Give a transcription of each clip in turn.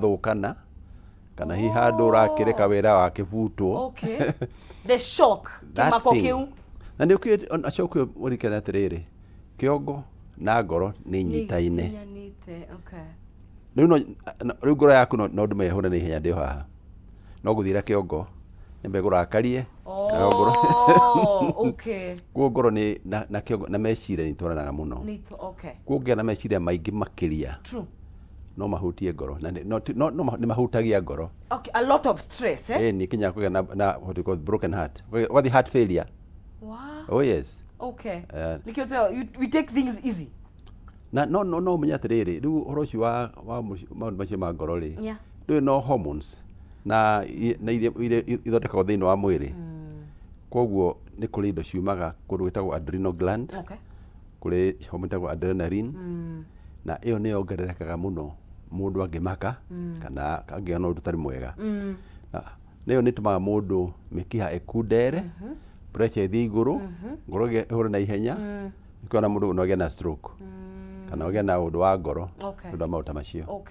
ũrathũkana, kana hihi handũ ũrakĩreka wĩra wakĩbutwo. Okay, the shock. That Kĩmako thing. kĩu. Na nĩ ũkĩũĩ, acoke ũririkane atĩrĩrĩ, kĩongo na ngoro nĩ inyitaine. Nĩ itinyanĩte, okay. Rĩu no rĩu ngoro yaku no ndũme ĩhũre na ihenya ndĩ o haha, no gũthiĩra kĩongo nyambe ngũrakarie, nayo ngoro. Oh, okay. Koguo ngoro nĩ na kĩongo na meciria nĩ itwaranaga mũno. Okay. Koguo ũngĩgĩa na meciria maingĩ makĩria, no mahutie ngoro na no, no, no, nĩ mahutagia ngoro. Okay, a lot of stress, eh? Ĩĩ, nĩ kinya kũgĩa na what you call broken heart, ũgathiĩ heart failure. Oh yes. Nĩkĩo we take things easy. Na no ũmenye atĩrĩrĩ, rĩu ũhoro ũcio wa maũndũ macio ma ngoro rĩ, ndũĩ no hormones na iria ithondekagwo thĩinĩ wa mwĩrĩ. Koguo nĩ kũrĩ indo ciumaga kũndũ gwĩtagwo adrenal gland, kũrĩ hormone ĩtagwo adrenaline, na ĩyo nĩ yongererekaga mũno mũndũ angĩmaka kana angĩona ũndũ ũtarĩ mwega. Na ĩyo nĩ ĩtũmaga mũndũ mĩkiha ĩkundere, pressure ĩthiĩ igũrũ, ngoro ĩhũre na ihenya, ũkĩona mũndũ no agĩe na stroke kana ũgĩe na ũndũ wa ngoro nĩ ũndũ wa maũndũ ta macio.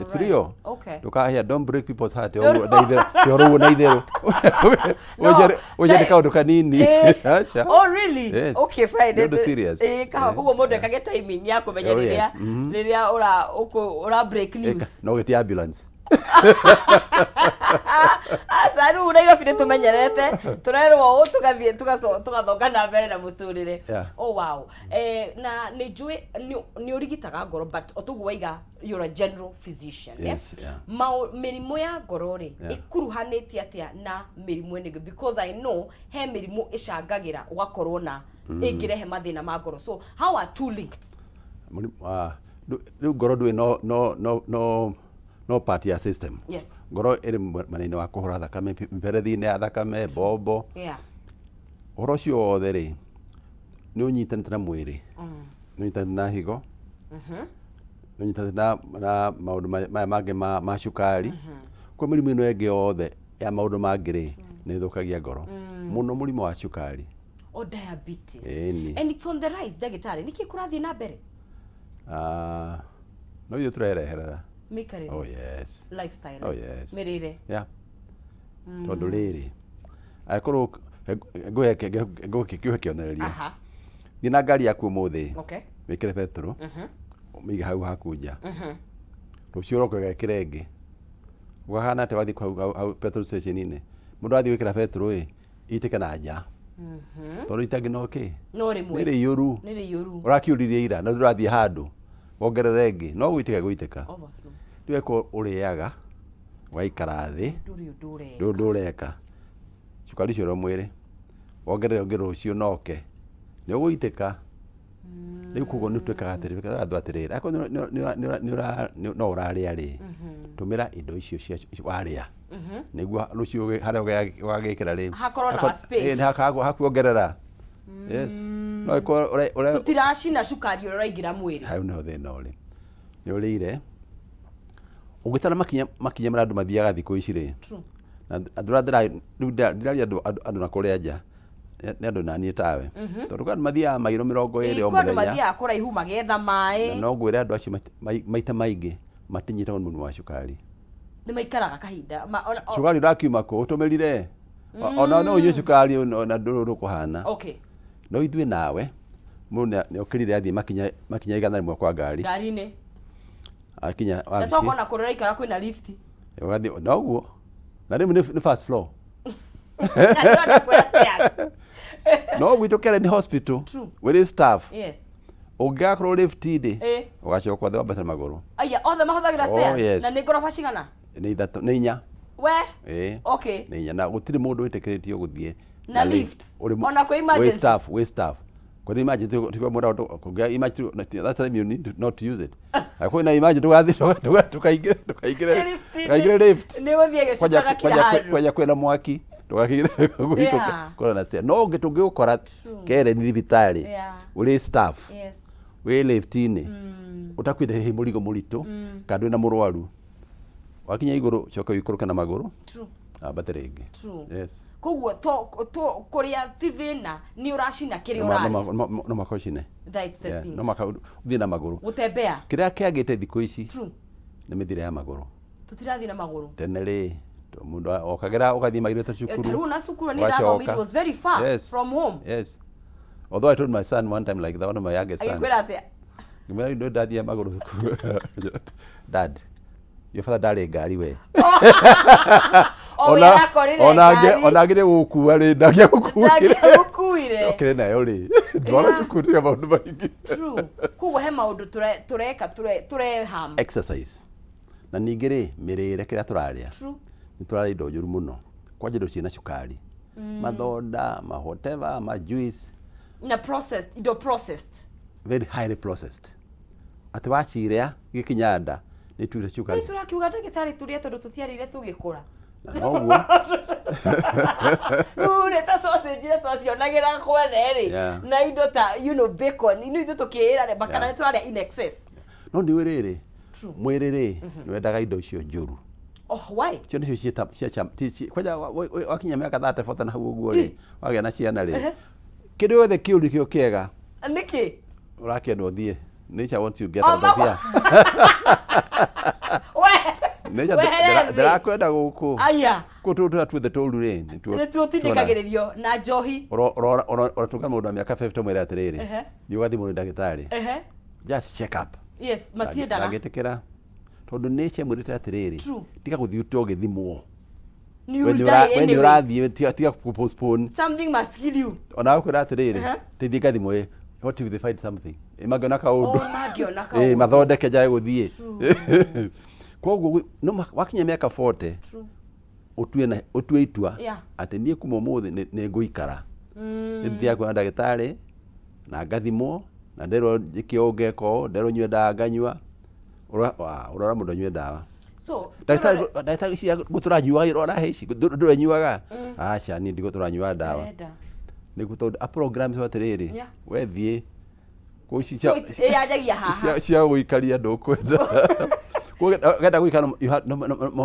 It's real. Ndũkahĩa, don't break people's heart ũguo na itherũ, ti ũhoro ũguo na itherũ. Ũcio nĩ kaũndũ kanini. Aca. Oh, really? Yes. Okay, fine. Nĩ ũndũ serious. Ĩĩ, kawa. Koguo mũndũ ekage timing ya kũmenya Oh, yes. rĩrĩa rĩrĩa ũra break news. No gĩti ambulance. Aca, rĩu Nairobi nĩ tũmenyerete, tũrerwo ũũ tũgathiĩ tũgathonga na mbere na mũtũrĩre. Oh wow. Na nĩ njũĩ nĩ ũrigitaga ngoro, but o toguo waiga, you're a general physician, eh? Yes, yeah. Mĩrimũ ya ngoro rĩ, ĩkuruhanĩtie atĩa na mĩrimũ ĩno ĩngĩ? Because I know he mĩrimũ ĩcangagĩra ũgakorwo na ĩngĩrehe mathĩna ma ngoro, so how are two linked? Rĩu ngoro ndũĩ no part ya system. Ngoro ĩrĩ mwena-inĩ wa kũhũra thakame, mĩberethi-inĩ ya thakame, mbombo. Ũhoro ũcio wothe rĩ, nĩ ũnyitanĩte na mwĩrĩ, nĩ ũnyitanĩte na higo, nĩ ũnyitanĩte na maũndũ maya mangĩ ma cukari. Kwa mĩrimũ ĩno ĩngĩ yothe ya maũndũ mangĩ rĩ, nĩ ĩthũkagia ngoro mũno, mũrimũ wa cukari. O diabetes. Ĩni. And it's on the rise, ndagĩtarĩ, nĩkĩ kũrathiĩ na mbere? Ah, no ithuĩ tũrereherera. Mĩikarĩre. Oh yes. Lifestyle. Oh yes. Mĩrĩre. Yeah. Tondũ rĩrĩ, angĩkorwo ngũhe kĩonereria, thiĩ na ngari yaku ũmũthĩ, wĩkĩre betũrũ, ũmĩige hau haku nja, rũciũ ũroke ũgekĩre ĩngĩ, ũkahana atĩa wathiĩ hau petrol station-inĩ? Mũndũ athiĩ gwĩkĩra betũrũ ĩ, ĩitĩke na nja, tondũ itangi no kĩ? No rĩmwe. Nĩ rĩiyũru. Nĩ rĩiyũru. Ũrakiũririe ira na ndũrathiĩ handũ wongerere ĩngĩ, no gũitĩka gũitĩka. Overflow. Rĩu eko ũrĩaga ũgaikara thĩ, Ndũrĩ ũndũ ũreka. Ndũrĩ ũndũ ũreka, cukari ũcio ũrĩ o mwĩrĩ, wongerere ũngĩ rũciũ noke, nĩ ũgũitĩka. Rĩu koguo nĩ twĩkaga atĩrĩ, twĩkaga andũ atĩrĩrĩ, akorwo no ũrarĩa rĩ, tũmĩra indo icio cia warĩa nĩguo rũciũ harĩa ũgagĩkĩra rĩ, Hakorwo na space. Ĩĩ, nĩ hakuongerera. Yes, no ĩkorwo Tũtiracina cukari ũrĩa ũraingĩra mwĩrĩ. Hau nĩho thĩna ũrĩ. Nĩ ũrĩire ũgĩtara makinya marĩa andũ mathiaga thikũ ici rĩ, na andũ arĩa rĩu ndĩraria andũ na kũrĩa nja, nĩ andũ naniĩ tawe, tondũ kwĩ andũ mathiaga mairo 20 o Kwĩ andũ mũthenya. Mathiaga kũraihu magĩetha maĩ. Na no ngwĩre andũ acio maita maingĩ matinyitagwo nĩ mũrimũ wa cukari. Nĩ maikaraga kahinda Cukari ũrakiuma kũ ũtũmĩrire? Ona no ũnyue cukari ona ndũrĩ ũndũ ũkũhana. No ithuĩ nawe, mũndũ nĩ okĩrire athiĩ makinya 100 kwa ngari. Ngari-inĩ. Akinya Na wabici. Tokona kũrĩa ũraikara kwĩna lift. Ũgathiĩ noguo. Na rĩmwe nĩ first floor. Ndĩrona kwĩna stairs. No gwitũ Karen Hospital. Wĩrĩ staff. Ũngĩgakorwo lift-inĩ, ũgacoka thĩ wambate na magũrũ. Aya, othe mahũthagĩra Oh, stairs. yes. Na nĩ ngoroba cigana? Nĩ ithatũ, nĩ inya. We. Ĩĩ. Nĩ inya, na gũtirĩ mũndũ wĩtĩkĩrĩtio gũthiĩ Na lift. Ũrĩ Ona kwĩ wĩ emergency. staff, wĩ staff. Kwĩ emergency ti kwa mũndũ kũngĩa emergency, that's time you need to not to use it. Kwĩna emergency ndũgathiĩ ndũkaingĩre ndũkaingĩre Lift-inĩ. ndũkaingĩre lift. Nĩ gũthiĩ gĩcukaga kila handũ. Kwanja kwĩna mwaki, ndũgakĩingĩre kũrĩa na stair. No ũngĩ tũngĩgũkora Karen thibitarĩ, ũrĩ staff, wĩ lift-inĩ, ũtakuĩte hihi mũrigo mũritũ kana ndwĩna mũrwaru, wakinya igũrũ coka ũikũrũke na magũrũ, ambate rĩngĩ. Yes. Koguo to kũrĩa ti thĩna, nĩ ũracina kĩrĩa ũrarĩa. No mũhaka ũcine. That's the Yeah, thing. no mũhaka ũthiĩ na magũrũ. Gũtembea. Kĩrĩa kĩagĩte thikũ ici nĩ mĩthiĩre ya magũrũ. Tũtirathiĩ na magũrũ. Tene rĩ, mũndũ okagĩra ũgathiĩ magĩrĩte cukuru. Ta rĩu na cukuru nĩ ndathomire, it was very far from home. Yes. Although I told my son one time like that, one of my youngest sons. Agĩkwĩra atĩa? Ngĩmwĩra ndo ndathiĩ magũrũ cukuru. "Dad, your father ndarĩ ngari we." O we arakorire ngari. Ona angĩrĩ gũkua rĩ, ndangĩagũkuire. Ndangĩagũkuire. Okĩrĩ nayo rĩ. Ndwara cukuru tiga maũndũ maingĩ. True. Koguo he maũndũ tũreka tũreham. Exercise. Na ningĩ rĩ, mĩrĩre kĩrĩa tũrarĩa. True. Nĩ tũrarĩa indo njũru mũno. Kwanja indo ciĩna cukari. Mathoda, ma whatever, ma juice. Na processed, indo processed. Very highly processed. Atĩ wacirĩa gĩkinya nda nĩ tuire cukari. Nĩ tũrakiuga ndagĩtarĩ tũrĩe tondũ tũtiarĩire tũgĩkũra. Na noguo. Rĩu rĩ ta sausage iria twacionagĩra kwene rĩ. Na indo ta bacon, ino ithuĩ tũkĩĩra rĩ, kana nĩ tũrarĩa in excess. No nĩ ũĩ rĩrĩ, mwĩrĩ rĩ, nĩ wendaga indo icio njũru. Oh, why? Icio nĩcio ciĩta, cia cham, ti, ci, kwanja wakinya mĩaka 30 40 na hau ũguo rĩ, wagĩa na ciana rĩ, kĩndũ gĩothe kĩũru kĩo kĩega. Nĩkĩ? Ũrakĩenda ũthiĩ. Nature wants you get Oh, out of mama. here. We. Nature Wehere thĩ. ndĩrakwenda gũkũ. Aya. Kũu tũrĩa tuothe tũru rĩ, nĩtuo Nĩtuo tindĩkagĩrĩrio na njohi. Ũratũnga mũndũ wa mĩaka 50 mwĩre atĩrĩrĩ, thiĩ ũgathimwo nĩ ndagĩtarĩ. Just check up. Yes, matiendaga. Ndangĩtĩkĩra. Tondũ nature ĩmwĩrĩte atĩrĩrĩ, True. tiga gũthiĩ ũte ũgĩthimwo. Ni We will die we nĩ anyway. ũrathiĩ, tiga kũ postpone. Something must kill you. Ona gũkwĩra atĩrĩrĩ, teithie ngathimwo ĩ, what if they find something? Ĩ mangĩona kaũndũ. Oh, mangĩona kaũndũ. Ĩ mathondeke njage gũthiĩ. True. Koguo no wakinya mĩaka 40, True. ũtue itua atĩ niĩ kuma ũmũthĩ nĩ ngũikara. Nĩ thiaga kuona ndagĩtarĩ na ngathimwo na nderwo njĩke ũũ ngeka ũũ, nderwo nyue ndawa nganyua. Ũrora mũndũ anyue ndawa. So, Ndagĩtarĩ ici ngũtũra nyuaga ũrahe ici, ndũrenyuaga? Aca, niĩ ndigũtũra nyuaga ndawa. Ndĩrenda. Nĩguo tondũ a program cio atĩrĩrĩ, we thiĩ. Kũu ici So it's, yanjagia haha. cia gũikaria ndũkwenda. Wenda gũikara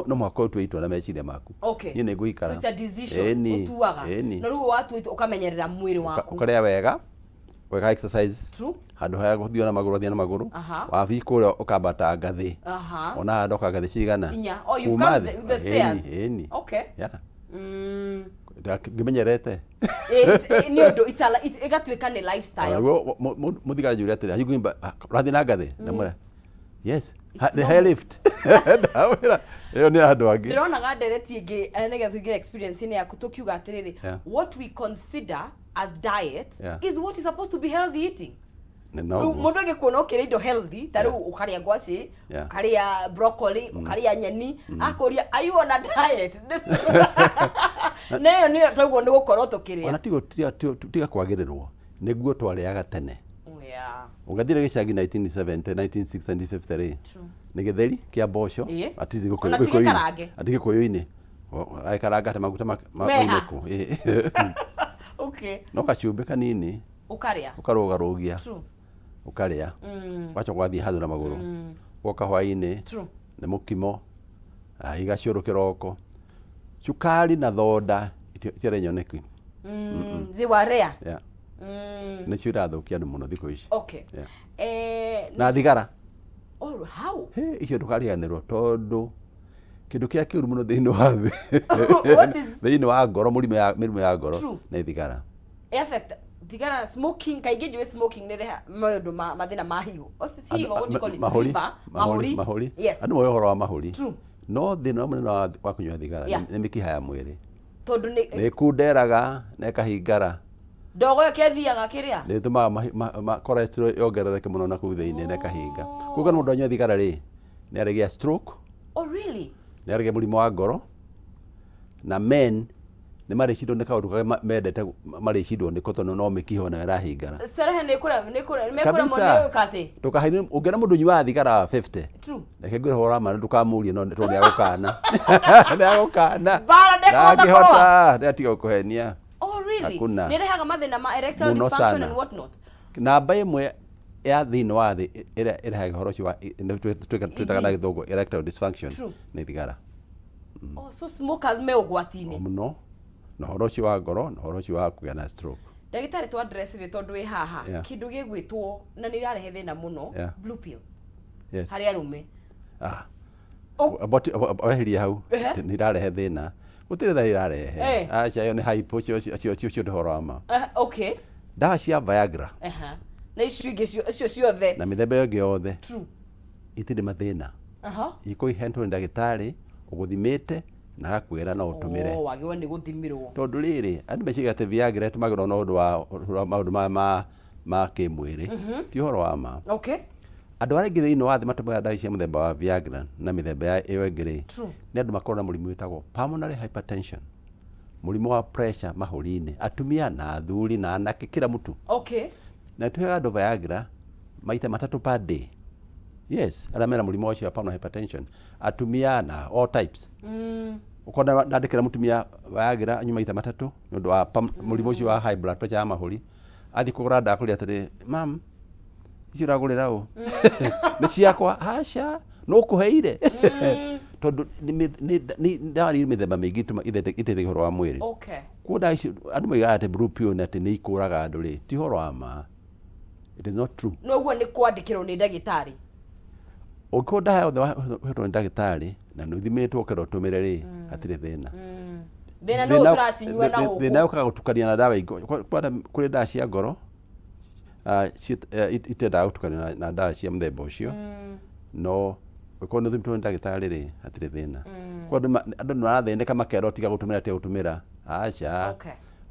no mũhaka ũtue itua na meciria maku. Okay. Niĩ nĩ ngũikara. So it's a decision Ĩni, ũtuaga. ĩni. Na rĩu watua itua ũkamenyerera mwĩrĩ waku. Ũkarĩa wega, wega exercise. True. Handũ harĩa gũthiĩ na magũrũ, athiĩ na magũrũ. Wathiĩ kũrĩa ũkambata ngathĩ. Ona handũ oka ngathĩ cigana? Inya. Oh, you've Kuma come thĩ. the stairs. Ĩni, ĩni. Okay. Yeah. Ngĩmenyerete. Nĩ ũndũ ĩgatuĩka nĩ lifestyle. Naguo mũthigari anjũria atĩrĩ, are you going back? Ũrathiĩ na ngathĩ? Ndamwĩra, yes. It's The high lift. Ndamwĩra, ĩyo nĩ andũ angĩ. Ndĩronaga ndereti ĩngĩ, nĩgetha tũingĩre experience-inĩ yaku tũkiuga atĩrĩrĩ, what we consider as diet is what is supposed to be healthy eating. Nĩ Rĩu noguo. mũndũ angĩkuona ũkĩrĩa indo healthy, ta rĩu ũkarĩa ngwacĩ, ũkarĩa broccoli, ũkarĩa nyeni, akũria, are you on a diet? Na ĩyo nĩyo toguo nĩ gũkorwo tũkĩrĩa. Ona tiga kwagĩrĩrwo, nĩguo twarĩaga tene. Oh, yeah. Ũgathire gĩcagi 1970, 1960, 1950 rĩ. True. Nĩ gĩtheri kĩa mboco, ati Gĩkũyũ, Ona ti Gĩkũyũ-inĩ. gĩkarange. Ati Gĩkũyũ-inĩ. Agĩkaranga atĩ maguta Meha. moime kũ. Okay. No gacumbĩ kanini. Ũkarĩa. Ũkarũgarũgia. True. Ũkarĩa. Ũgacoka ũgathiĩ handũ na magũrũ. Woka hwaĩ-inĩ. True. Nĩ mũkimo. Igacũrũ kĩroko. Cukari na thonda itiarĩ nyoneki. They were rare. Yeah. Nĩcio irathũkia andũ mũno thikũ ici. Okay. Yeah. Na thigara. Oh, how? He, icio ndũkariganĩrwo tondũ kĩndũ kĩrĩa kĩũru mũno thĩinĩ wa thĩ. What is Thĩinĩ wa ngoro, mĩrimũ ya ngoro True. nĩ thigara. Affect thigara, smoking, kaingĩ njũĩ smoking nĩ reha maũndũ ma mathĩna ma higo. Oh, ti higo, what do you call it? Mahũri. Liver, Mahũri, mahũri. Yes. Andũ moĩ ũhoro wa mahũri. True. No thĩna mũnene wa kũnyua thigara nĩ mĩkiha ya mwĩrĩ. Tondũ nĩ Nĩ ĩkunderaga na ĩkahingara. Ndogo ĩyo kĩathiaga kĩrĩa? Nĩ ĩtũmaga cholesterol yongerereke mũno na kũu thĩinĩ na ĩkahinga. Koguo mũndũ anyua thigara rĩ, nĩ arĩgĩa stroke. Oh, really? Nĩ arĩgĩa mũrimũ wa ngoro. Na men nĩ marĩcindwo nĩ kaũndũ karĩa mendete marĩcindwo nĩko tondũ no mĩkiha onayo ĩrahingara. Starehe nĩ kũremwo, nĩ kũremwo, nĩ mekũremwo Kabisa. nĩ gwĩka atĩ? Ndũkahaine, ũngĩona mũndũ ũnyuaga thigara wa 50. True. Reke ngwĩre ũhoro wa ma, ndũkamũrie, no tondũ nĩ agũkana. Nĩ agũkana. Mbara ndekũhota Ndangĩhota, kũrũa. nĩ atiga gũkũhenia. Oh, really? Hakuna. Nĩ ĩrehaga mathĩna ma erectile Mũno dysfunction sana. and what not? Namba ĩmwe ya thĩinĩ wa thĩ ĩrĩa ĩrehaga ũhoro ũcio wa, twĩtaga na gĩthũngũ erectile dysfunction True. nĩ thigara. Oh, so smokers me ũgwati-inĩ. O mũno. Na ũhoro ũcio wa ngoro, na ũhoro ũcio wa kũgĩa na stroke. Ndagĩtarĩ twa address rĩ tondũ wĩ haha. Kĩndũ gĩgwĩtwo na nĩ irarehe thĩna mũno, blue pill. Yes. Harĩ arũme. Weherie hau. Ehe. Nĩ irarehe thĩna, gũtirĩ tha irarehe. Aca, ĩyo nĩ hype. Ũcio nĩ ũhoro wa ma. Ndawa cia Viagra Na icio ingĩ icio ciothe na mĩthemba ĩyo ĩngĩ yothe itirĩ mathĩna. Ikũ iheanĩtwo nĩ ndagĩtarĩ ũgũthimĩte na agakwĩra no ũtũmĩre. Oh, wagĩrĩirwo nĩ gũthimĩrwo. Tondũ rĩrĩ, andũ meciria atĩ Viagra ĩtũmagĩrwo na ũndũ wa maũndũ ma kĩmwĩrĩ. Ti ũhoro wa ma. Andũ arĩa aingĩ thĩinĩ wa thĩ matũmagĩra ndawa cia mũthemba wa Viagra na mĩthemba ya ĩyo ĩngĩ rĩ, nĩ andũ makoragwo na mũrimũ wĩtagwo pulmonary hypertension, mũrimũ wa pressure mahũri-inĩ, atumia na athuri na anake, kila mtu. Na tũheaga andũ Viagra maita matatũ per day. Yes, arĩa mena mũrimũ ũcio wa pulmonary hypertension, atumia na all types. Ũkona ndandĩkĩra mũtumia Viagra anyue maita matatũ nĩ ũndũ wa mũrimũ ũcio wa high blood pressure ya mahũri, athiĩ kũgũra ndawa kũrĩa atĩrĩ, "Mam, icio ũragũrĩra ũ? Nĩ ciakwa?" Aca, no ũkũheire, tondũ nĩ ndawa nĩ mĩthemba mĩingĩ iteithagia ũhoro wa mwĩrĩ. Koguo ndawa icio andũ moigaga atĩ blue pill nĩ atĩ nĩ ikũraga andũ rĩ, ti ũhoro wa ma. It is not true. No ũguo nĩ kwandĩkĩrwo nĩ ndagĩtarĩ. Ũngĩkorwo ndawa yothe ũhetwo nĩ ndagĩtarĩ na nĩ ũthimĩtwo ũkerwo ũtũmĩre rĩ, hatirĩ thĩna. Thĩna no tũracinyua na Thĩna gũkũ. Ũkaga gũtukania na ndawa ingĩ. Kwanza kũrĩ ndawa cia ngoro itendaga gũtukanio na ndawa cia mũthemba ũcio, no ũkorwo nĩ ũthimĩtwo nĩ ndagĩtarĩ rĩ, hatirĩ thĩna. Koguo andũ nĩ marathĩnĩka makerwo tiga gũtũmĩra, tiga gũtũmĩra. Aca.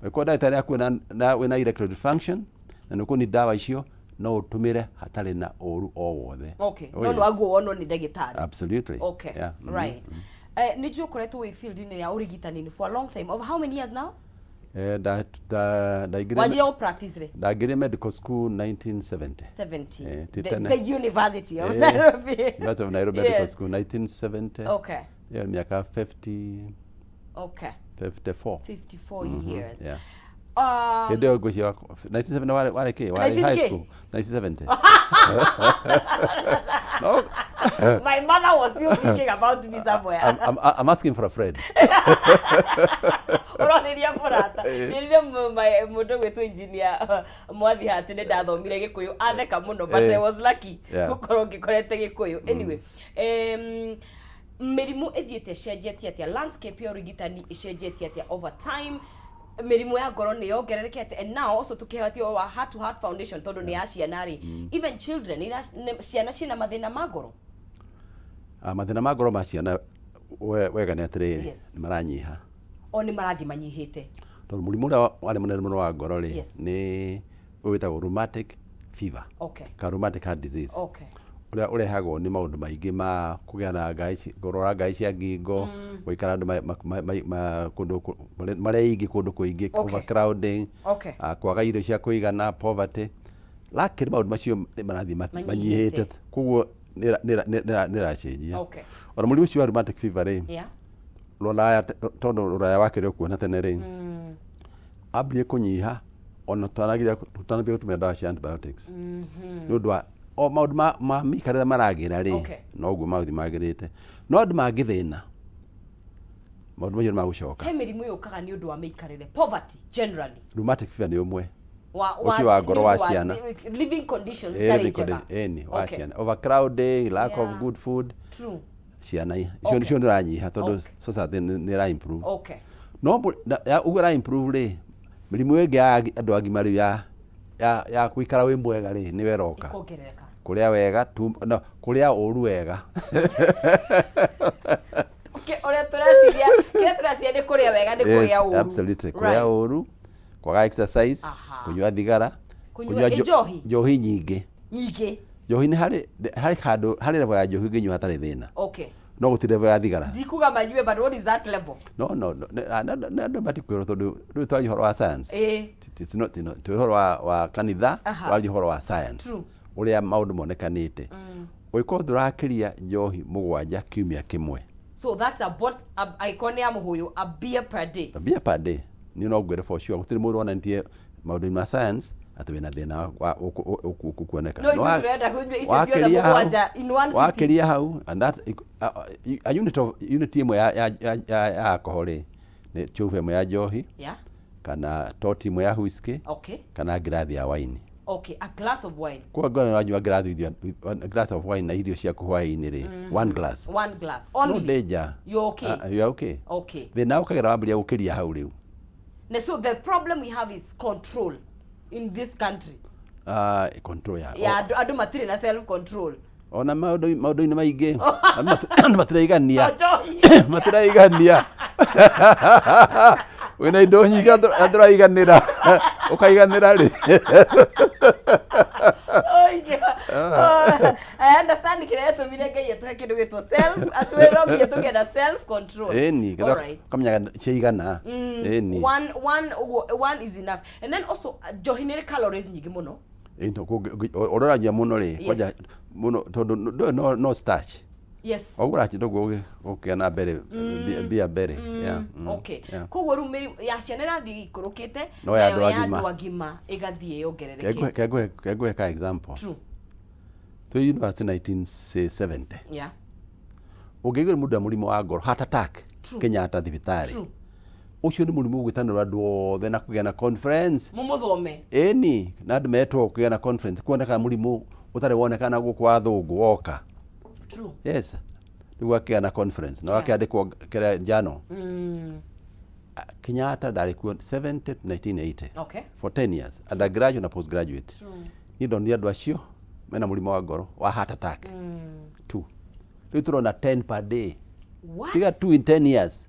Ũngĩkorwo ndagĩtarĩ akuona na wĩna erectile dysfunction na nĩ ũkũnyua ndawa icio, no ũtũmĩre hatarĩ na ũru o wothe. Oh, No yes. nĩ waguo wonwo nĩ ndagĩtarĩ. Absolutely. Okay. Yeah. Right. Nĩ njũĩ ũkoretwo wĩ field-inĩ ya ũrigitani for a long time, over how many years now? Ndaingĩrire Wanjia gũ practice rĩ? Ndaingĩrire medical school 1970. 70? Ti The, tene. the University of Nairobi. University of Nairobi Medical School 1970. Yeah, miaka 50 54. 54 years. Yeah. Hĩndĩ ĩyo ngwĩciria 1970 warĩ kĩ? Warĩ 19 high kĩ? school 1970. No, My mother was still thinking about me somewhere. I'm asking for a friend. Ũronirie mũrata. Njĩrire mũndũ gwĩtwo engineer Mwathi Hati nĩ ndathomire Gĩkũyũ, atheka mũno, but I was lucky gũkorwo ngĩkorete Gĩkũyũ. Anyway, mĩrimũ ĩthiĩte ĩcenjetie atĩa? Landscape ya ũrigitani ĩcenjetie atĩa over time? Mĩrimũ ya ngoro nĩ yongererekete, and now also tũkĩhatio wa Heart to Heart Foundation, tondũ nĩ ya ciana rĩ, even children ciana ciĩna mathĩna ma ngoro? Ah, mathĩna ma ngoro ma ciana wega nĩ atĩrĩrĩ, nĩ maranyiha. O nĩ marathiĩ manyihĩte. Tondũ mũrimũ ũrĩa warĩ mũnene mũno wa ngoro rĩ, nĩ ũyũ wĩtagwo rheumatic fever ka rheumatic heart disease, ũrĩa ũrehagwo nĩ maũndũ maingĩ ma kũgĩa na ngai kũrwara ngai cia ngingo, gũikara andũ kũndũ marĩ aingĩ kũndũ kũingĩ, overcrowding, kwaga irio cia kũigana, poverty. Lakini maũndũ macio nĩ marathiĩ Manyihĩte. manyihĩte, koguo nĩ ĩracenjia. Ona mũrimũ ũcio wa rheumatic fever rĩ, rũraya, tondũ rũraya wakĩrĩ kuo na tene rĩ, ambire kũnyiha ona tũtanambia gũtũmĩra ndawa cia antibiotics, nĩ ũndũ wa o maũndũ ma mĩikarĩre maragĩra rĩ, noguo magũthiĩ magĩrĩte. No andũ mangĩthĩna, maũndũ macio nĩ magũcoka. He mĩrimũ yũkaga nĩ ũndũ wa mĩikarĩre, poverty generally? Rheumatic fever nĩ ũmwe. Wa Ũcio wa ngoro nĩ wa ũndũ ciana. Living conditions itarĩ living njega. Ĩni, wa ciana, overcrowding, lack of good food. Ciana icio nĩcio nĩranyiha tondũ society nĩ ĩra improve. No ũguo ĩra improve rĩ, mĩrimũ ĩngĩ ya andũ agima rĩu ya gũikara wĩ mwega rĩ, nĩyo ĩroka. Ĩkongerereka. Kũrĩa wega tu, no, kũrĩa ũru wega. Okay, ũrĩa tũreciria, kĩrĩa tũreciria nĩ kũrĩa wega nĩ kũrĩa ũru. Absolutely, kũrĩa ũru, kwaga exercise, kũnyua thigara. Kũnyua njohi? Njohi nyingĩ. Nyingĩ. Njohi nĩ harĩ handũ harĩ level ya njohi ũngĩnyua hatarĩ thĩna, no gũtirĩ level ya thigara. Ndikuga manyue, but what is that level? No, andũ matikwĩrwo tondũ rĩu twaria ũhoro wa science. It's not, ti ũhoro wa kanitha. Twaria ũhoro wa science, ũrĩa maũndũ monekanĩte. Ũngĩkorwo ndũrakĩria njohi 7 kiumia kĩmwe. So that's about angĩkorwo nĩ ya mũhũyũ, a beer per day. A beer per day, niĩ no ngwĩre for sure gũtirĩ mũndũ wonanĩtie maũndũ-inĩ ma science atĩ wĩna thĩna wa ũkuoneka. No ithuĩ tũrenda kũnyua icio ciothe 7 in one sitting. Wakĩria hau, and that a unit of unit ĩmwe ya alcohol rĩ, nĩ chupa ĩmwe ya njohi kana toti ĩmwe ya whisky kana ngirathi ya wine. Okay, a glass of wine. Kwa ngona ũranyua glass glass of wine na irio ciaku hwaĩ-inĩ rĩ, one glass. One glass No only. danger. You're okay. Ah, you are okay. Okay. Thĩna ũkagera wambĩrĩria gũkĩria hau rĩu. Na so the problem we have is control in this country. Ah, control ya. Ya andũ andũ matirĩ na self control. Ona maũndũ maũndũ-inĩ maingĩ andũ andũ matiraigania. Njohi. Matiraigania. Wĩna indo nyingĩ andũ andũ ũkaiganĩra rĩ. Oh, I understand kĩrĩa gĩatũmire Ngai atũhe kĩndũ gĩtwo self atwĩre no nginya tũgĩe na self control. Ĩni, Alright. ũkamenyaga ciaigana. Ĩni. One one ũguo, one is enough. And then also njohi nĩ ĩrĩ calories nyingĩ mũno. Ũrĩa ũranyua mũno rĩ, kwanja mũno tondũ ndũĩ no no starch. Ũguo ũrachi toguo ũgĩkĩa na mbere mbia mbere. Yeah. Okay. Yeah. Koguo rĩu mĩrimũ ya ciana ĩrathiĩ ĩikũrũkĩte, No ya nayo andũ ya agima. andũ agima ĩgathiĩ yongererekete. Kengũhe ka example. True. Twĩ university 1970. Ũngĩigua mũndũ mũrimũ wa ngoro, heart attack, Kenyatta thibitarĩ. Ũcio nĩ mũrimũ ũgwĩtanĩrwo andũ othe na kũgĩa na conference. Mũmũthome. Ĩni, na andũ metwo kũgĩa na conference kuoneka mũrimũ ũtarĩ wonekana gũkũ wa thũngũ woka. Yes. Rĩu akĩgĩa na conference na wakĩandĩkwo kĩrĩa njano. Kenyatta ndarĩ kuo 70 to 1980. For 10 years, undergraduate na postgraduate. Niĩ ndonire andũ acio mena mũrimũ wa ngoro wa heart attack. Two. Rĩu tũrona 10 per day. What? Tiga 2 in 10 years.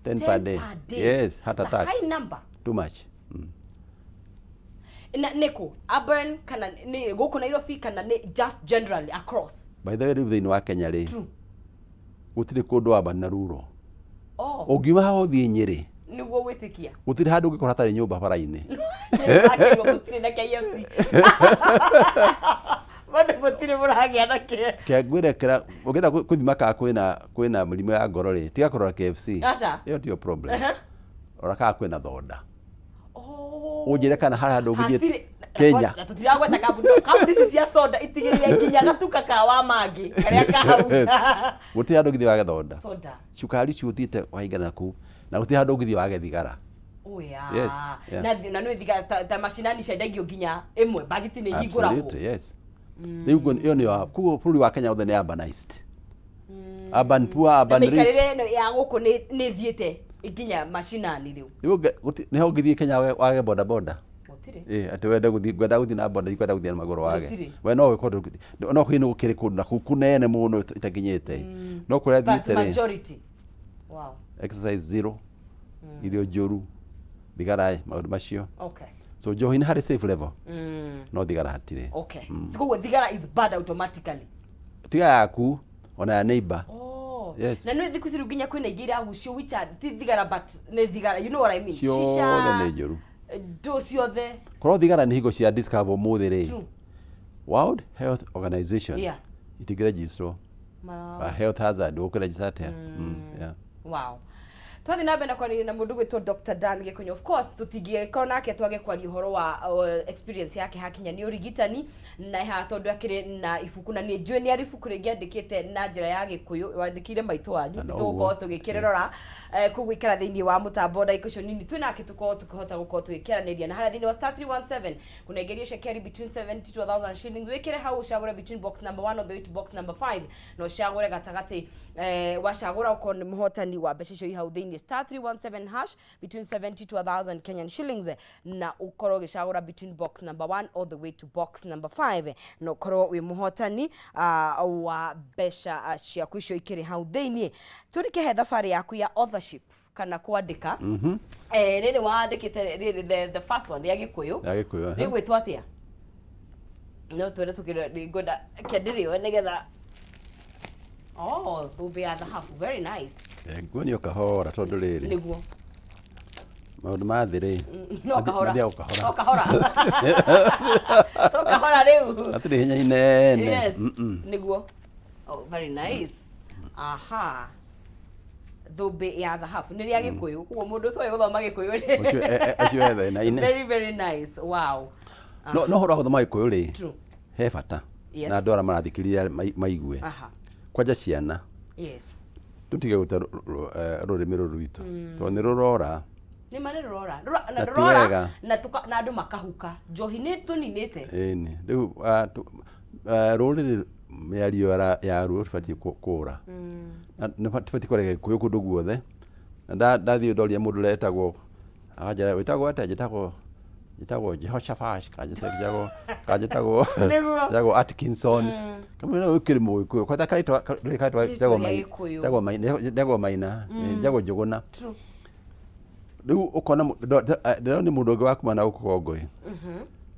10 10 per day. per day. Yes, heart That's a attack. high number. Too much. Na nĩkũ? Urban kana nĩ gũkũ Nairobi kana nĩ just generally across? By the way, rĩu thĩinĩ wa Kenya rĩ, gũtirĩ kũndũ urban na rural. Oh. Ũngiuma haha ũthiĩ Nyĩrĩ, Nĩguo gwĩtĩkia. Gũtirĩ handũ ũngĩkora hatarĩ nyũmba bara-inĩ. Akĩrwo gũtirĩ na KFC. Bado gũtirĩ mũragĩa na kĩ. Kengwĩre kĩra ũngĩenda kũthima kana kwĩna kwĩna mĩrimũ ya ngoro rĩ, tiga kũrora KFC. Aca. Ĩyo tiyo problem. Rora kana kwĩna thonda. Oh. Ũnjĩre kana harĩ handũ ũngĩthiĩ Hatirĩ- Kenya. Na tũtiragweta kambuni kambuni ici cia soda itigĩrĩire nginya gatuka ka wa mangĩ karĩa ka hau Yes. nja. Gũtirĩ handũ ũngĩthiĩ wage thonda. Soda. Cukari ũcio ũthiĩte waingana kũu na gũtirĩ handũ ũngĩthiĩ wage thigara. Oh yeah. Yes, yeah. Na na nĩ thigara ta macinani ciendagio nginya ĩmwe bagiti nĩ ihingũragwo. Absolutely, yes. Rĩu ĩyo nĩyo koguo bũrũri wa Kenya wothe nĩ urbanized. Urban poor, Na urban rich. mĩikarĩre ĩno ya gũkũ nĩ nĩ ĩthiĩte nginya macinani rĩu. Rĩu nĩho ũngĩthiĩ Kenya wage boda boda. Gũtirĩ. Ĩ atĩ wende gũthiĩ ngwenda gũthiĩ na boda ndikwenda gũthiĩ na magũrũ wage. Gũtirĩ. We no wĩke ũndũ no kwĩ gũkĩrĩ kũndũ na kũu kũnene mũno itakinyĩte. No kũrĩa But thiĩte rĩ, majority. Wow. Exercise zero, irio njũru, thigara, maũndũ macio. So njohi nĩ harĩ safe level, no thigara hatirĩ. Okay. So koguo thigara is bad automatically. Tiga yaku ona ya neighbor. Oh. Yes. Na nĩ thikũ ici rĩu nginya kwĩna ingĩ iragucio which are ti thigara but nĩ thigara. You know what I mean? Ciothe nĩ njũru. Ndũ ciothe. Korwo thigara nĩ hingo cia discover ũmũthĩ rĩ, World Health Organization itingĩregistrwo. Ma A health hazard ũkũregister atĩa? Yeah. Wow. Twathiĩ na mbere na kwaranĩria na mũndũ gwĩtwo Dr. Dan Gĩkũnyũ. Of course tũtingĩkorwo nake twage kwaria ũhoro wa experience yake hakinya nĩ ũrigitani na haha tondũ akĩrĩ na ibuku na nĩ njũĩ nĩ arĩ ibuku rĩngĩ andĩkĩte na njĩra ya Gĩkũyũ wandĩkĩire maitũ wanyu. Na no Tũgũkorwo ũguo. tũgĩkĩrĩrora koguo ikara thĩinĩ wa mũtambo ndagĩka icio nini twĩ nake tũkorwo tũkĩhota gũkorwo tũgĩkĩaranĩria na harĩa thĩinĩ wa *317 kũnengerio cekeri between 70 to 1000 shillings wĩkĩre hau ũcagũre between box number 1 all the way to box number 5 na ũcagũre gatagatĩ wacagũra ũkorwo nĩ mũhotani wa mbeca icio i hau thĩinĩ *317# between 70 to 1000 Kenyan shillings na ũkorwo ũgĩcagũra between box number 1 all the way to box number 5 na ũkorwo wĩ mũhotani wa mbeca ciaku icio ikĩrĩ hau thĩinĩ. Tũrike he thabarĩ yaku ya authorship kana kwandĩka. Rĩrĩ wandĩkĩte rĩrĩ the first one ya Gĩkũyũ. Ya Gĩkũyũ, aha. Rĩgwĩtwo atĩa? No twĩre tũkĩrĩa ngwenda kĩndĩrĩo nĩgetha. Oh, thũmbĩ ya thahabu, very nice. Nguonio kahora tondũ rĩrĩ Nĩguo. Maũndũ ma thĩ rĩ, No kahora. mathiaga o kahora. No kahora. No kahora rĩu. Hatirĩ ihenya inene. Yes. Nĩguo. Oh, very nice. Aha. Thũmbĩ ya thahabu nĩ rĩa Gĩkũyũ. Koguo mũndũ ũtoĩ gũthoma Gĩkũyũ rĩ. Ũcio ũcio e thĩna-inĩ. Very very nice. Wow. No no ũhoro wa gũthoma Gĩkũyũ rĩ, he bata na andũ arĩa marathikĩrĩria maigue. Kwanja ciana tũtige gũte rũrĩmĩ rũrũ rwitũ tondũ nĩ rũrora. Nĩ ma nĩ rũrora. Na Na ti rũrora wega. na tuka na andũ makahuka. Njohi nĩ tũninĩte. Ĩni rĩu rũrĩrĩ mĩario yaruo rũbatiĩ kũra. Na nĩ tũbatiĩ kũrega Gĩkũyũ kũndũ guothe. Na ndathiĩ ndoria mũndũ ũrĩa etagwo, akanjĩra wĩtagwo atĩa? Njĩtagwo Jehoshaphat kana njĩtagwo Nĩguo. njĩtagwo Atkinson. Kamwĩra ũyũ kĩrĩ Mũgĩkũyũ. Kwanja karĩtwa ndũĩ karĩtwa Rĩtwa njĩtagwo rĩa Maina. Gĩkũyũ. Njĩtagwo Maina, njĩtagwo Njũgũna. True. Rĩu ũkona ndĩrona nĩ mũndũ ũngĩ wa kuma na gũkũ Kongoi.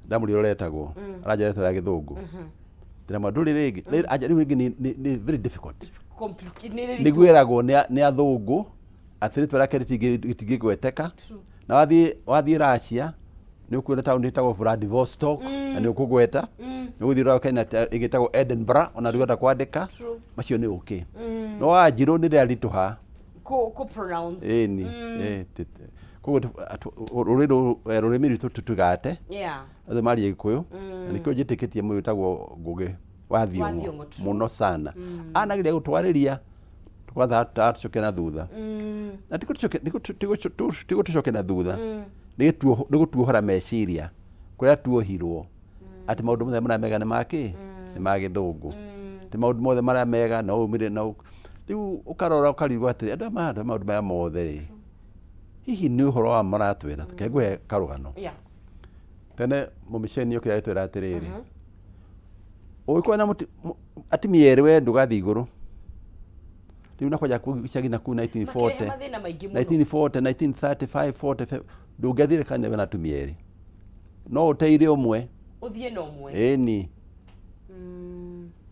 Ndamũria ũrĩa etagwo, aranjĩra rĩtwa rĩa Gĩthũngũ. Ndĩramwĩra ndũrĩ rĩngĩ, anja rĩu rĩngĩ nĩ very difficult. It's complicated. Nĩ rĩritũ. Nĩ gwĩragwo nĩ athũngũ atĩ rĩtwa rĩake rĩtingĩgweteka. True. Na wathiĩ Russia nĩ ũkuona taũni ĩtagwo Vladivostok na nĩ ũkũgweta. Nĩ ũgũthiĩ ũrore Kenya ĩngĩ ĩtagwo Edinburgh ona ndũngĩhota kwandĩka. True. Macio nĩ okay. No Wanjirũ nĩ rĩaritũha. Kũ pronounce. Ĩni. Koguo rũrĩmĩ rwitũ tũtigate. Othe marie Gĩkũyũ. Na nĩkĩo njĩtĩkĩtie mũndũ wĩtagwo Ngũgĩ wa Thiong'o Thiong'o, true. mũno sana. Anageria gũtwarĩria tũgatha tũcoke na thutha. Na ti gũtũcokia na thutha, nĩ gũtuohora meciria kũrĩa tuohirwo atĩ maũndũ mothe marĩa mega nĩ ma kĩ? Nĩ ma gĩthũngũ. Ti maũndũ mothe marĩa mega no umire no rĩu ũkarora ũkarigwo atĩrĩ andũ aya maratwĩra maũndũ maya mothe rĩ, hihi nĩ ũhoro wa ma maratwĩra? Reke ngũhe karũgano. Tene mũmiceni okire agĩtwĩra atĩrĩrĩ, ũngĩkorwo na atumia erĩ we ndũgathiĩ igũrũ. Rĩu na kwanja kũu icagi na kũu 1940, Makĩrehe mathĩna maingĩ mũno. 1940, 1935, 45, ndũngĩathire kanitha wĩna atumia erĩ. No ũteire ũmwe. Ũthiĩ na ũmwe. Ĩni.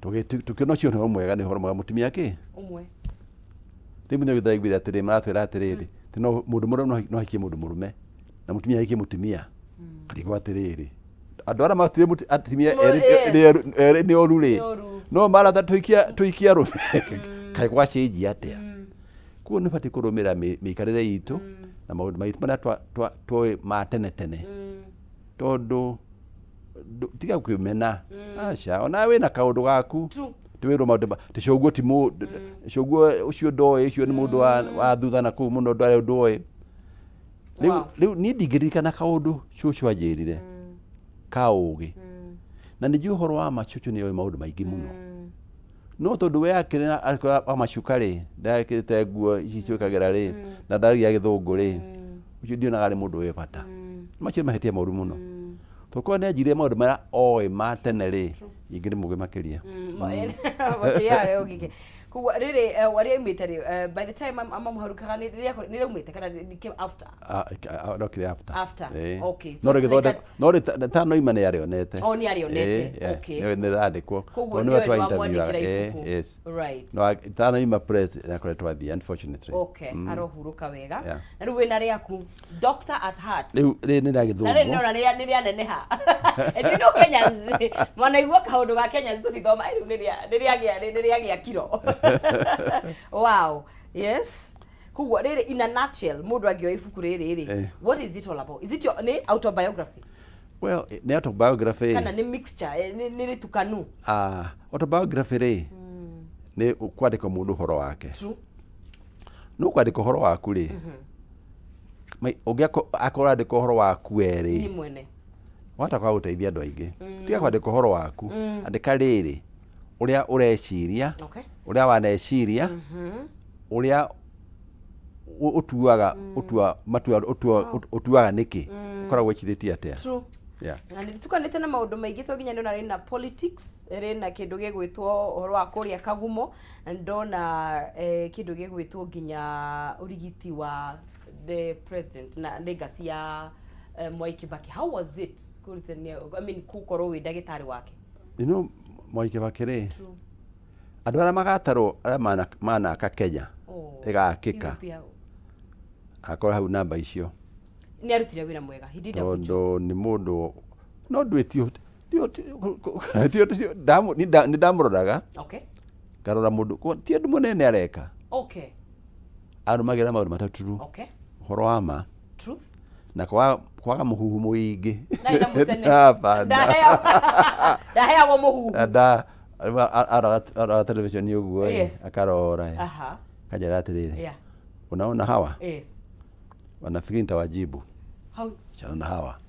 Tũkĩona ũcio nĩ ũhoro mwega, nĩ ũhoro mwega mũtumia kĩ? Ũmwe. Rĩu mũthenya ũngĩ ndĩraiguire atĩrĩ, maratwĩra atĩrĩrĩ, atĩ no mũndũ mũrũme no ahikie mũndũ mũrũme na mũtumia ahikie mũtumia. Ngarigwo atĩrĩrĩ, andũ arĩa matuire atumia erĩ nĩ oru rĩ, Nĩ oru. no maratha tũhikie arũme. Kaĩ gwacenjia atĩa? Koguo nĩ ũbatiĩ kũrũmĩrĩra mĩikarĩre itũ na maũndũ maitũ marĩa twoĩ ma tene tene. Tondũ tiga kwĩmena. Aca, ona wĩna kaũndũ gaku. True. Tiwĩrwo maũndũ ti cũguo ti cũguo ũcio ndoĩ, ũcio nĩ mũndũ wa thutha na kũu mũno ndarĩ ũndũ oĩ. Rĩu Wow. rĩu niĩ ndingĩririkana kaũndũ cũcũ anjĩrire ka ũgĩ. Na nĩ njũĩ ũhoro wa ma cũcũ nĩ oĩ maũndũ maingĩ mũno. No tondũ we akĩrĩ na akĩrĩ wa macuka rĩ, ndekĩrĩte nguo ici ciũkagĩra rĩ, na ndaragia gĩthũngũ rĩ, ũcio ndionaga arĩ mũndũ wĩ bata. Macio nĩ mahĩtia moru mũno. Tũkorwo nĩ anjĩrire maũndũ marĩa oĩ ma tene rĩ, ingĩrĩ mũgĩ makĩria. Makĩria ũgĩke. Koguo rĩrĩ arĩa aumĩte rĩ, by the time amamũharũkaga nĩ rĩaumĩte kana nĩ came after? No kĩrĩa after. After. Ĩĩ. Okay. So No it's like rĩgĩthondekwo, no rĩtanoima nĩ arĩonete. Oh, nĩ arĩonete. Ĩĩ, yeah. Okay. Nĩ rĩrandĩkwo. Koguo Tondũ nĩwe nĩwe twa-interviewaga. wamwandĩkĩra Ĩĩ, ibuku. yes. Right. No ĩtanoima press nĩ akoretwo athiĩ unfortunately. Okay, arohurũka wega. Yeah. Na rĩu wĩna rĩaku Doctor at Heart. Rĩu rĩrĩ nĩ rĩa Na rĩrĩ gĩthũngũ. ndĩrona nĩ rĩaneneha. And you know Kenyans, mwanaigua kaũndũ ga Kenyans tũtithoma, rĩu nĩ rĩagĩa kiro. Wow. Yes. Koguo rĩrĩ in a nutshell, mũndũ angĩoya ibuku rĩrĩ rĩ, what is it all about? Is it your, nĩ autobiography? Well, nĩ autobiography. Kana nĩ mixture, nĩ rĩtukanu? Autobiography rĩ, nĩ kwandĩka mũndũ ũhoro wake. True. No kwandĩka ũhoro waku rĩ, ũngĩako akorwo ũrandĩka ũhoro waku we rĩ, Niĩ mwene. wahota kwaga gũteithia andũ aingĩ. Tiga kwandĩka ũhoro waku, andĩka rĩrĩ, ũrĩa ũreciria, ũrĩa waneciria, ũrĩa ũtuaga, ũtua, matua, ũtua, ũtuaga nĩkĩ, ũkoragwo wĩcirĩtie atĩa. True. Yeah. Na nĩ tukanĩte na maũndũ maingĩ to nginya ndona rĩna politics, rĩna kĩndũ gĩgwĩtwo ũhoro wa kũrĩa Kagumo, na ndona kĩndũ gĩgwĩtwo nginya ũrigiti wa the president na legacy ya Mwai Kibaki. How was it kũrutithania, I mean, gũkorwo wĩ ndagĩtarĩ wake? You know, Mwai Kibaki rĩ, True. andũ arĩa magatarwo arĩa manaka Kenya Oh, ĩgakĩka, he will be out. akorwo hau namba icio. Nĩ arutire wĩra mwega. He did a good job. Tondũ nĩ mũndũ no ndwĩtio, nĩ ndamũroraga. Okay. Ngarora mũndũ, ti ũndũ mũnene areka. Okay. Arũmagĩrĩra maũndũ matatũ tu. Okay. Ũhoro wa ma. Truth. Na kwaga mũhuhu mũingĩ. Ndarĩ na mũcene. Hapana. Ndaheagwo mũhuhu. Arora television ũguo ĩ, Yes. akarora ĩ. Aha. Akanjĩra atĩrĩrĩ. Yeah. Unaona hawa? Yes. Wanafikiri nitawajibu. Hau Achana na hawa.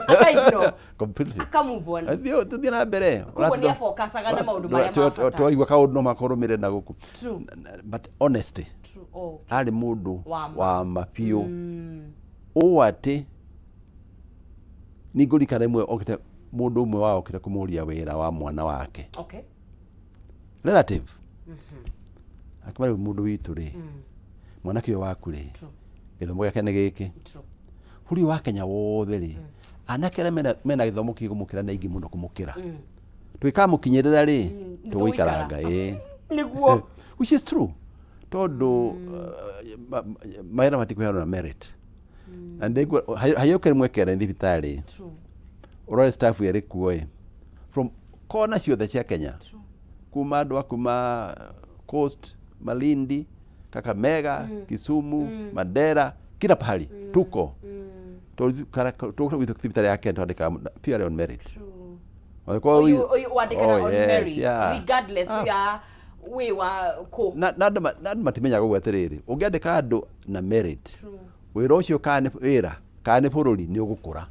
Akaignore. Completely. Aka move on. Thiĩ na mbere. Koguo nĩ afocusaga na maũndũ marĩa ma bata. Twaigua kaũndũ no makorũmĩrĩre na gũkũ. True. But honesty. True. Oh. Arĩ mũndũ Wa ma. wa ma biũ. Ũũ atĩ nĩ ngũririkana rĩmwe okĩte mũndũ ũmwe wao okĩte kũmũria wĩra wa mwana wake. Relative. Akĩmwĩra rĩu mũndũ witũ rĩ, mwanake ũyũ waku rĩ, True. gĩthomo gĩake nĩ gĩkĩ. True. Bũrũri wa Kenya wothe rĩ, anake arĩa mena gĩthomo kĩ kũmũkĩra nĩ aingĩ mũno kũmũkĩra. Tũgĩkamũkinyĩrĩra rĩ, Nĩ tũgũikaranga ĩĩ. Nĩguo. Which is true. Tondũ mawĩra matikũheanwo na merit. Na hayũke rĩmwe kere thibitarĩ, True. ũrore staff ĩrĩa ĩrĩ kuo ĩ, from kona ciothe cia Kenya. True. Kuma andũ a kuma Coast, Malindi, Kakamega, Kisumu, Mandera, kila pahali tuko. Tũgũka gwitũ thibitarĩ ya Kenya twandĩkaga purely on merit. True. Angĩkorwo Ũyũ wandĩkaga Oh, on yes, merit yeah. regardless Ah. ya wĩ wa kũ. Na andũ matimenyaga ũguo atĩrĩrĩ, ũngĩandĩka andũ na merit, True. wĩra ũcio kana nĩ wĩra kana nĩ bũrũri nĩ ũgũkũra,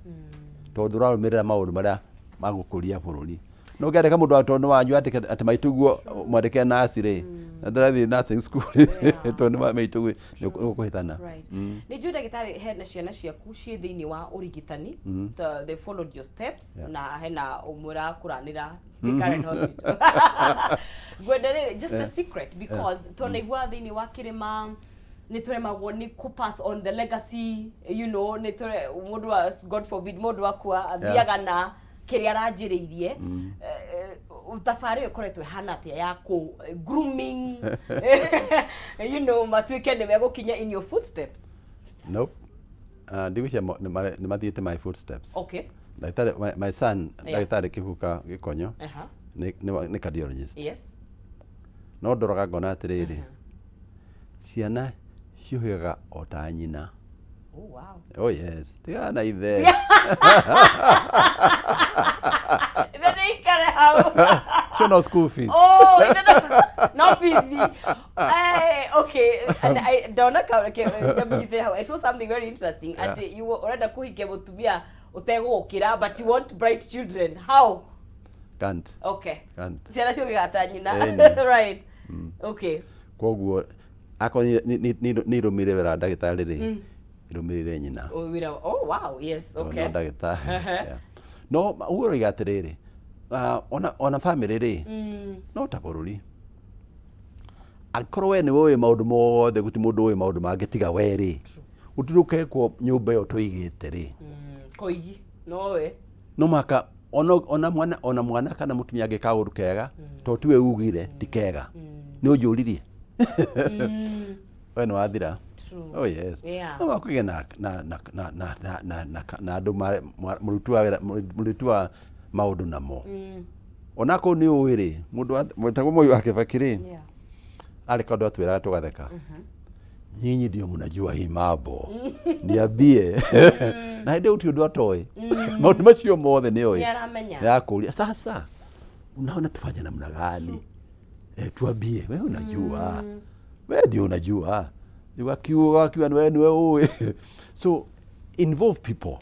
tondũ ũrarũmĩrĩra maũndũ marĩa magũkũria bũrũri. No ũngĩandĩka mũndũ tondũ nĩ wanyu andĩke atĩ maitũguo mwandĩke nurse rĩ, na ndarathiĩ nursing school tondũ nĩ maitũguo, nĩ ũkũhĩtana. Right. Nĩ njũĩ ndagĩtarĩ hena ciana ciaku ciĩ thĩinĩ wa ũrigitani, they followed your steps, na hena ũmwe ũrakũranĩra the current hospital. Ngwenda rĩ, just a secret, because twanaigua thĩinĩ wa kĩrĩma nĩ tũremagwo nĩ kũ pass on the legacy, you know, nĩ tũre mũndũ wa, God forbid, mũndũ akua athiaga na kĩrĩa aranjĩrĩirie. Thabarĩ ĩyo ĩkoretwo ĩhana atĩa ya kũ grooming, you know, matuĩke nĩ megũkinya in your footsteps? Nope. Ndigwĩciria nĩ mathiĩte my footsteps. Ndagĩtarĩ, my son, ndagĩtarĩ Kĩhuka Gĩkonyo, nĩ cardiologist. No ndoraga ngona atĩrĩrĩ, ciana ciũhĩgaga o ta nyina. Oh, wow. Oh yes, tigana na ithe. Ithe nĩ ikare hau. Cio no school fees. Oh, ithe no bithi. Okay. And I ndona ka ke nyamithire hau. I saw something very interesting. Ati you ũrenda kũhikia mũtumia ũtegũgũkĩra, but you want bright children. How? Can't. Okay. Can't. Ciana ciũgĩgaga ta nyina. Ĩni. Right. Okay. Koguo akorwo nĩ irũmĩrĩre wĩra wa ndagĩtarĩ rĩ, irũmĩrĩre nyina. Oh, wĩra. Oh, wow. Yes. Tondũ Okay. no ndagĩtarĩ. Yeah. No ũguo ũroiga atĩrĩrĩ, ona family rĩ, no ta bũrũri. Angĩkorwo we nĩwe ũĩ maũndũ mothe, gũtirĩ mũndũ ũĩ maũndũ mangĩ tiga we rĩ, gũtirĩ ũkekwo nyũmba ĩyo tũigĩte rĩ. Koigi. Nowe. No mũhaka ona mwana kana mũtumia angĩka kaũndũ kega, tondũ tiwe ugire ti kega, nĩ ũnjũririe. We nĩ wathira. True. Oh yes. Yeah. No mũhaka ũgĩe na andũ mũruti wa wĩra, mũruti wa maũndũ namo. Onakorwo nĩ ũĩ rĩ, mũndũ wetagwo Moi wa Kibaki rĩ, arĩ kaũndũ atwĩraga tũgatheka. Nyinyi ndio mnajua hii mambo. Niambie. Na hĩndĩ ĩyo gũtirĩ ũndũ atoĩ. Maũndũ macio mothe nĩ oĩ. Nĩ aramenya. Yakũria sasa unaona tufanye namna gani? Tuambie, wewe unajua. Wewe ndio unajua. Wakiuga wakiuga ni wewe niwe ũĩ. So involve people.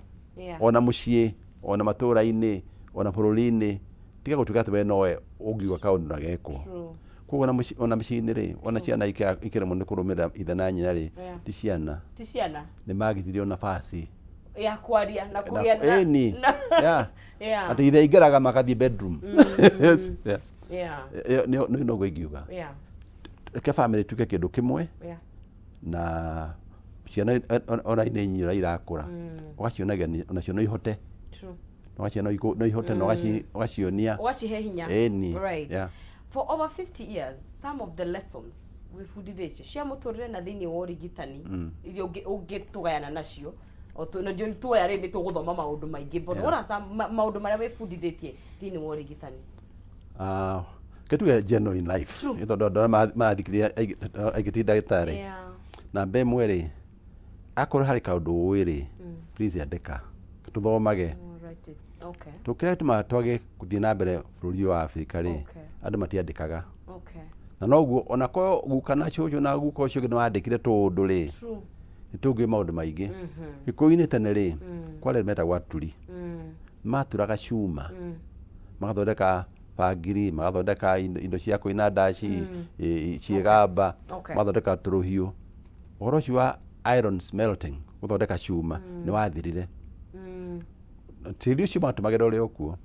Ona mũciĩ, ona matũũra-inĩ, ona bũrũri-inĩ, tiga gũtuĩka atĩ we nowe ũngiuga kaũndũ na gekwo. True. Koguo ona mĩciĩ-inĩ rĩ, ona ciana ikĩremwo nĩ kũrũmĩrĩra ithe na nyina rĩ, ti ciana. Ti ciana. Nĩ magithirio nafasi. Ya kwaria na kũgĩa na Ĩni. na Yeah. Yeah. Atĩ ithe aingĩraga magathiĩ bedroom. Yeah. Yeah. Ĩyo nĩ noguo ingiuga. Reke family ĩtuĩke kĩndũ kĩmwe. Na ciana ona nĩ inyira irakũra. Ũgacionagia onacio no ihote. True. Ũgaciona no ihote na ũgacionia. Ũgacihe hinya. Ĩni. Right. Yeah. For over 50 years, some of the lessons wĩbundithĩtie cia mũtũrĩre na thĩinĩ wa ũrigitani iria ũngĩtũgayana nacio, na ndio tuoya rĩ nĩ tũgũthoma maũndũ maingĩ, but what are some maũndũ marĩa wĩbundithĩtie thĩinĩ wa ũrigitani? Ke tuge general in life. True. Nĩ tondũ andũ arĩa marathikĩrĩria aingĩ ti ndagĩtarĩ. Namba ĩmwe rĩ, akorwo harĩ kaũndũ ũĩ rĩ, please andĩka, tũthomage. Oh, write it. Okay. Tũkĩrĩa gĩtũmaga twage gũthiĩ na mbere bũrũri ũyũ wa Afrika rĩ, andũ matiandĩkaga. Na noguo onakorwo guka na cũcũ na guka ũcio ũngĩ nĩ wandĩkire tũũndũ rĩ, True. Nĩ tũngĩũĩ maũndũ maingĩ. Gĩkũyũ-inĩ tene rĩ, kwarĩ andũ metagwo aturi. Maturaga cuma, magathondeka bangiri, magathondeka indo cia kũina ndaci, ciĩgamba, magathondeka tũrũhiũ. Ũhoro ũcio wa iron smelting, gũthondeka cuma, nĩ wathirire. Tĩri ũcio matũmagĩra ũrĩ o kuo,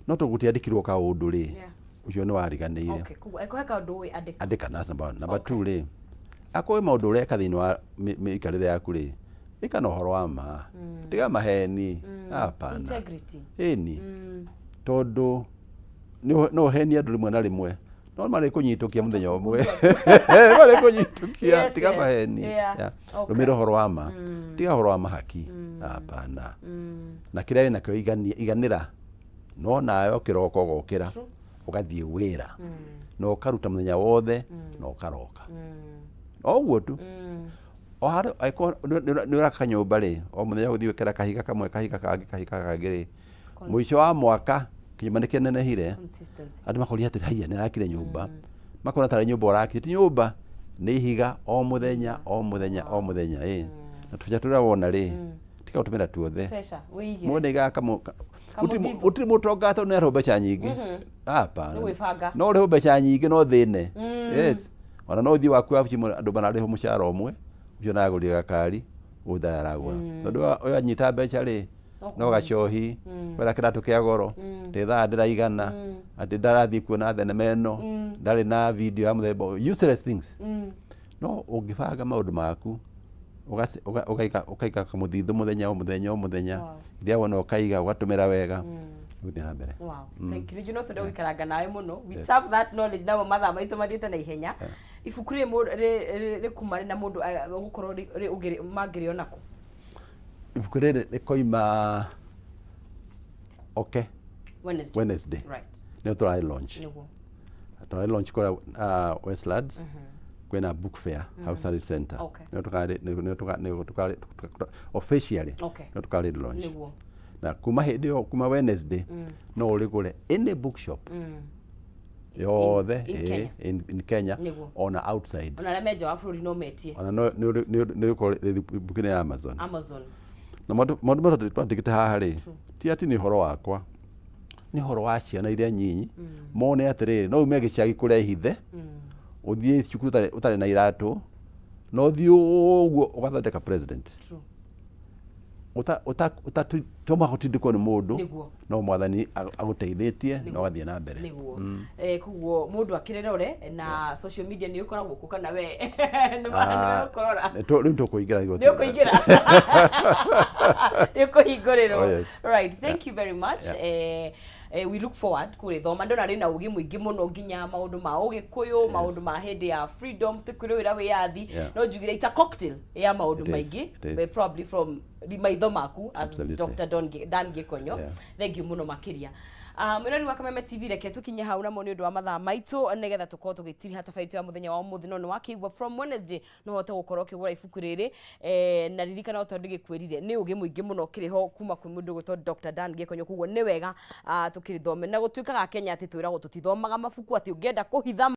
no tondũ gũtiandĩkirwo kaũndũ rĩ, ũcio nĩ wariganĩire. Okay, koguo angĩkorwo he kaũndũ ũĩ andĩka. Andĩka, that's number one. Number two rĩ, akorwo wĩ maũndũ ũreka thĩinĩ wa mĩikarĩre yaku rĩ, ĩka na ũhoro wa ma, tiga maheni, hapana. Integrity. Ĩni, tondũ no ũhenie andũ rĩmwe na rĩmwe, no marĩkũnyitũkia mũthenya ũmwe, marĩkũnyitũkia. Tiga maheni. Rũmĩrĩra ũhoro wa ma, tiga ũhoro wa mahaki, hapana. Na kĩrĩa wĩnakĩo iganĩra, no nawe ũkĩroka ũgokĩra ũgathiĩ wĩra na ũkaruta mũthenya wothe na ũkaroka o ũguo tu. O harĩ angĩkorwo nĩ ũraka nyũmba rĩ, o mũthenya ũgũthiĩ gwĩkĩra kahiga kamwe, kahiga kangĩ, kahiga kangĩ rĩ, mũico wa mwaka kĩnyũmba nĩ kĩnenehire. Consistency. Andũ makoria atĩrĩ, haiya, nĩ arakire nyũmba, makona tarĩ nyũmba ũrakire. Ti nyũmba, nĩ ihiga o mũthenya o mũthenya o mũthenya. Ĩ na tũbeca tũrĩa wona rĩ, tiga gũtũmĩra tuothe. Beca wĩigĩre. Mũndũ aigaga Kamũthithũ. Gũtirĩ mũtonga tondũ nĩ arĩhwo mbeca nyingĩ, hapana. Nĩ gwĩbanga. No ũrĩhwo mbeca nyingĩ no thĩne. Yes, ona no ũthiĩ waku wabici, andũ mararĩhwo mũcara ũmwe, ũcio aragũrire gakari, ũyũ ndarĩ aragũra, tondũ ũyũ anyita mbeca rĩ, no gacohi, kwenda kĩratũ kĩa goro, atĩ thaa ndĩraigana, atĩ ndarathiĩ kuona thenema ĩno, ndarĩ na video ya mũthemba ũyũ, useless things. No ũngĩbanga maũndũ maku, ũkaiga kamũthithũ mũthenya o mũthenya o mũthenya, iria wona ũkaiga, ũgatũmĩra wega, ũgũthiĩ na mbere. Wow, thank you. Nĩnjũĩ no twende gũikaranga nawe mũno. We tap that knowledge, namo mathaa maitũ mathiĩte na ihenya. Ibuku rĩrĩ rĩkuma rĩ na mũndũ gũkorwo mangĩrĩona kũ? Ibuku rĩrĩ rĩkoima okay Wednesday. Wednesday. Nĩyo tũrarĩ launch. Tũrarĩ launch kũrĩa Westlands, kwĩna book fair hau Sarit Center. Nĩyo tũkarĩ nĩyo tũkarĩ officially nĩyo tũkarĩ launch. Na kuma hĩndĩ ĩyo, kuma Wednesday, no ũrĩgũre any bookshop yothe in ĩ, Kenya. in Kenya ona outside. Ona arĩa me nja wa bũrũri no metie. Ona no nĩ ũkorwo rĩ ya Amazon. Amazon. Na maũndũ marĩa twandĩkĩte haha rĩ, ti atĩ nĩ ũhoro wakwa, nĩ ũhoro wa ciana iria nyinyi, mone atĩrĩrĩ, no ume gĩcagi kũrĩa ihithe, ũthiĩ cukuru ũtarĩ na iratũ, na ũthiĩ ũguo ũgathondeka president. To mũhaka ũtindĩkwo nĩ mũndũ, no Mwathani agũteithĩtie na ũgathiĩ na mbere. Nĩguo. Koguo mũndũ akĩrĩrore na social media nĩ ũkoragwo kũ, kana we nĩ ũkũrora? Rĩu tũkũingĩra igoti. Nĩ ũkũingĩra, nĩ ũkũhingũrĩrwo. Oh, yes. Right, thank you very much. We look forward kũrĩthoma. Ndona rĩna ũgĩ mũingĩ mũno, nginya maũndũ ma ũgĩkũyũ, maũndũ ma hĩndĩ ya freedom, tũkĩrũĩra wĩyathi. No njugire it's a cocktail ya maũndũ It is, maingĩ, it is. probably from maitho maku as Absolutely. Dr. Dan Gĩkonyo. Thank you mũno makĩria. Mwĩrori wa Kameme TV, reke tũkinye hau namo nĩ ũndũ wa mathaa maitũ, nĩgetha tũkorwo tũgĩtiriha tabarĩra itũ ya mũthenya wa ũmũthĩ. No nĩ wakĩigua, from Wednesday no hote gũkorwo ũkĩgũra ibuku rĩrĩ, na ririkana o tondũ ndĩgĩkwĩrire nĩ ũgĩ mũingĩ mũno ũkĩrĩ ho kuma kwĩ mũndũ ũgwĩtwo Dr. Dan Gĩkonyo. Koguo nĩ wega tũkĩrĩthome, na gũtuĩkaga Kenya atĩ twĩragwo tũtithomaga mabuku, atĩ ũngĩenda kũhitha